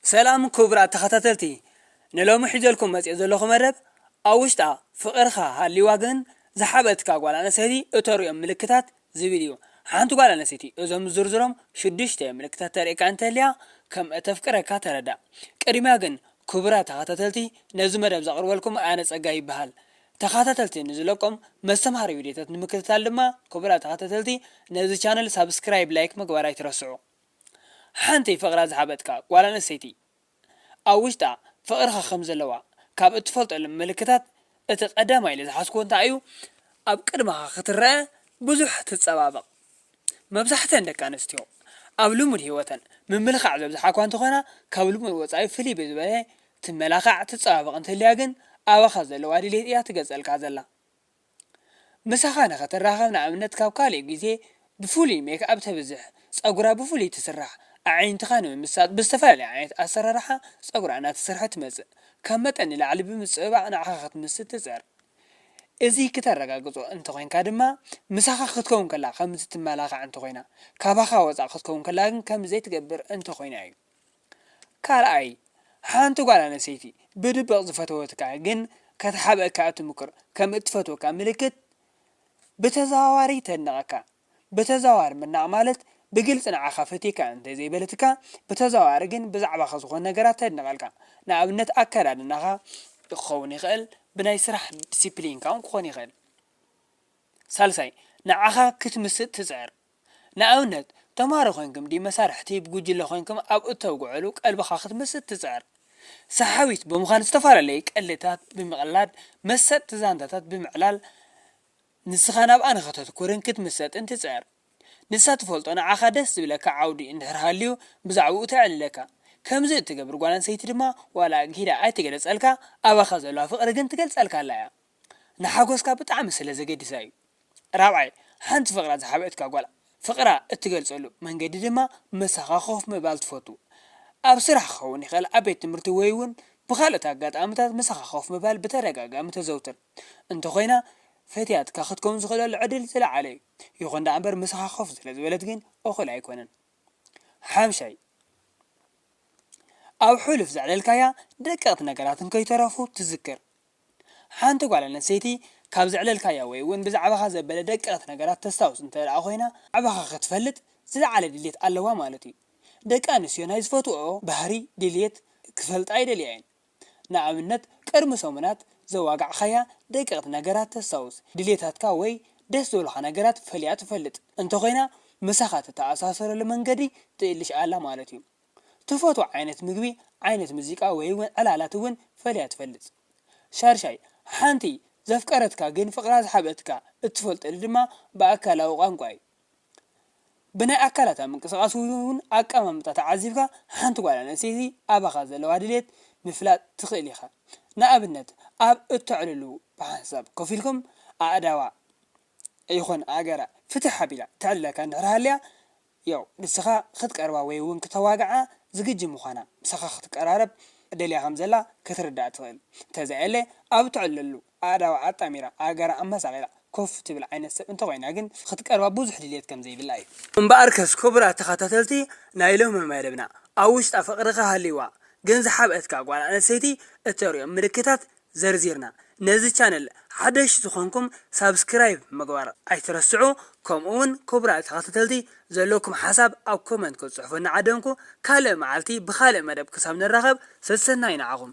ሰላም ክቡራት ተኸታተልቲ፣ ንሎሚ ሒዘልኩም መጽየ ዘለኹ መደብ ኣብ ውሽጣ ፍቕርኻ ሃልይዋ ግን ዝሓበጥካ ጓል ኣንስተይቲ እተርእዮም ምልክታት ዝብል እዩ። ሓንቲ ጓል ኣንስተይቲ እዞም ዝርዝሮም ሽዱሽተ ምልክታት ተርእየካ እንተልያ ከም እተፍቅረካ ተረዳእ። ቅድሚያ ግን ክቡራት ተኸታተልቲ፣ ነዚ መደብ ዘቕርበልኩም ኣነ ጸጋይ ይበሃል። ተኸታተልቲ ንዝለቆም መስተምሃሪ ቪድዮታት ንምክትታል ድማ ክቡራት ተኸታተልቲ ነዚ ቻነል ሳብስክራይብ፣ ላይክ ምግባር ኣይትረስዑ። ሓንቲ ፍቕራ ዝሓበጥካ ጓል ኣንስተይቲ ኣብ ውሽጣ ፍቕርኻ ከም ዘለዋ ካብ እትፈልጠሉ ምልክታት እቲ ቀዳማይ ኢለ ዝሓዝኩዎ እንታይ እዩ? ኣብ ቅድመኻ ክትረአ ብዙሕ ትጸባበቕ። መብዛሕተን ደቂ ኣንስትዮ ኣብ ልሙድ ህይወተን ምምልኻዕ ዘብዝሓ እኳ እንተኾና፣ ካብ ልሙድ ወጻኢ ፍልይ ብዝበለ ትመላኻዕ ትጸባበቕ እንተልያ ግን ኣባኻ ዘለዋ ድሌት እያ ትገልጸልካ ዘላ። ምሳኻ ንኸትራኸብ ንኣብነት ካብ ካልእ ግዜ ብፍሉይ ሜክኣፕ ተብዝሕ፣ ጸጉራ ብፍሉይ ትስራሕ፣ ኣዒንትኻ ንምምሳጥ ብዝተፈላለየ ዓይነት ኣሰራርሓ ጸጉራ እናተሰርሐት ትመጽእ፣ ካብ መጠን ንላዕሊ ብምጽብባቕ ንዓኻ ክትምስጥ ትጽዕር። እዚ ክተረጋግጾ እንተኾይንካ ድማ ምሳኻ ክትከውን ከላ ከምዚ ትመላኻዕ እንተኾይና፣ ካባኻ ወጻእ ክትከውን ከላ ግን ከምዚ ዘይትገብር እንተኾይና እዩ። ካልኣይ፣ ሓንቲ ጓል ኣንስተይቲ ብድብቕ ዝፈተወትካ ግን ከተሓብእካ እትምክር ከም እትፈትወካ ምልክት ብተዘዋዋሪ ተድንቐካ። ብተዘዋዋሪ ምድናቕ ማለት ብግልጺ ንዓኻ ፈትየካ እንተዘይበለትካ፣ ብተዘዋዋሪ ግን ብዛዕባኻ ዝኾነ ነገራት ተድንቐልካ። ንኣብነት ኣከዳድናኻ ክኸውን ይኽእል፣ ብናይ ስራሕ ዲሲፕሊንካ እውን ክኾን ይኽእል። ሳልሳይ፣ ንዓኻ ክትምስጥ ትጽዕር። ንኣብነት፣ ተማሃሮ ኮይንኩም ድዩ መሳርሕቲ ብጉጅለ ኮይንኩም ኣብ እተውግዕሉ ቀልብኻ ክትምስጥ ትጽዕር። ሰሓቢት ብምዃን ዝተፈላለዩ ቀልድታት ብምቕላድ መሰጥቲ ዛንታታት ብምዕላል ንስኻ ናብኣ ንኸተትኩርን ክትምሰጥን ትጽዕር። ንሳ ትፈልጦ ንዓኻ ደስ ዝብለካ ዓውዲ እንድሕር ሃልዩ ብዛዕባኡ ተዕልለካ። ከምዚ እትገብር ጓል ኣንስተይቲ ድማ ዋላ ኣግሂዳ ኣይትግለጸልካ፣ ኣባኻ ዘለዋ ፍቕሪ ግን ትገልጸልካ ኣላ እያ። ንሓጎስካ ብጣዕሚ ስለ ዘገድሳ እዩ። ራብዓይ፣ ሓንቲ ፍቕራ ዝሓበጥካ ጓል ፍቕራ እትገልጸሉ መንገዲ ድማ ምሳኻ ኮፍ ምባል ትፈቱ። ኣብ ስራሕ ክኸውን ይኽእል፣ ኣብ ቤት ትምህርቲ ወይ እውን ብኻልኦት ኣጋጣሚታት ምሳኻ ኮፍ ምባል ብተደጋጋሚ ተዘውትር እንተኾይና ፈትያትካ ክትከውን ዝኽእለሉ ዕድል ዝለዓለ እዩ። ይኹን ደኣ እምበር ምሳኻ ኮፍ ስለ ዝበለት ግን እኹል ኣይኮነን። ሓምሻይ፣ ኣብ ሕሉፍ ዘዕለልካያ ደቀቕቲ ነገራትን ከይተረፉ ትዝክር። ሓንቲ ጓል ኣንስተይቲ ካብ ዘዕለልካያ ወይ እውን ብዛዕባኻ ዘበለ ደቀቕቲ ነገራት ተስታውስ እንተ ደኣ ኮይና፣ ብዛዕባኻ ክትፈልጥ ዝለዓለ ድሌት ኣለዋ ማለት እዩ። ደቂ ኣንስትዮ ናይ ዝፈትወኦ ባህሪ፣ ድሌት ክፈልጣ ይደልያ እየን። ንኣብነት፣ ቅድሚ ሰሙናት ዘዋጋዕኻያ ደቀቕቲ ነገራት ተስታውስ፣ ድሌታትካ ወይ ደስ ዝብሉኻ ነገራት ፈልያ ትፈልጥ እንተኾይና፣ ምሳኻ ትተኣሳሰረሉ መንገዲ ትእልሽ ኣላ ማለት እዩ። ትፈትዎ ዓይነት ምግቢ፣ ዓይነት ሙዚቃ ወይ እውን ዕላላት እውን ፈልያ ትፈልጥ። ሻድሻይ፣ ሓንቲ ዘፍቀረትካ ግን ፍቕራ ዝሓበትካ እትፈልጠሉ ድማ ብኣካላዊ ቋንቋ እዩ። ብናይ ኣካላታ ምንቅስቓስ እውን ኣቀማምጣ ተዓዚብካ ሓንቲ ጓል ኣንስተይቲ ኣባኻ ዘለዋ ድሌት ምፍላጥ ትኽእል ኢኻ። ንኣብነት፣ ኣብ እተዕልሉ ብሓንሳብ ኮፍ ኢልኩም ኣእዳዋ ይኹን ኣእጋራ ፍትሕ ኣቢላ ተዕልለካ እንድሕር ሃልያ፣ ያው ንስኻ ክትቀርባ ወይ እውን ክተዋግዓ ዝግጅ ምዃና፣ ምሳኻ ክትቀራረብ ደልያ ከም ዘላ ክትርዳእ ትኽእል። እንተዘየለ ኣብ እተዕልለሉ ኣእዳዋ ኣጣሚራ ኣእጋራ ኣመሳቒላ ኮፍ ትብል ዓይነት ሰብ እንተኾይና ግን ክትቀርባ ብዙሕ ድልየት ከም ዘይብላ እዩ። እምበኣርከስ ክቡራት ተኸታተልቲ ናይ ሎሚ መደብና ኣብ ውሽጣ ፍቕርኻ ሃልይዋ ግን ዝሓብአትካ ጓል ኣንስተይቲ እተርእዮም ምልክታት ዘርዚርና። ነዚ ቻነል ሓደሽ ዝኾንኩም ሳብስክራይብ ምግባር ኣይትረስዑ። ከምኡ እውን ክቡራት ተኸታተልቲ ዘለኩም ሓሳብ ኣብ ኮመንት ክትጽሕፉ እናዓደምኩ ካልእ መዓልቲ ብኻልእ መደብ ክሳብ ንራኸብ ሰሰናይ ንዓኹም።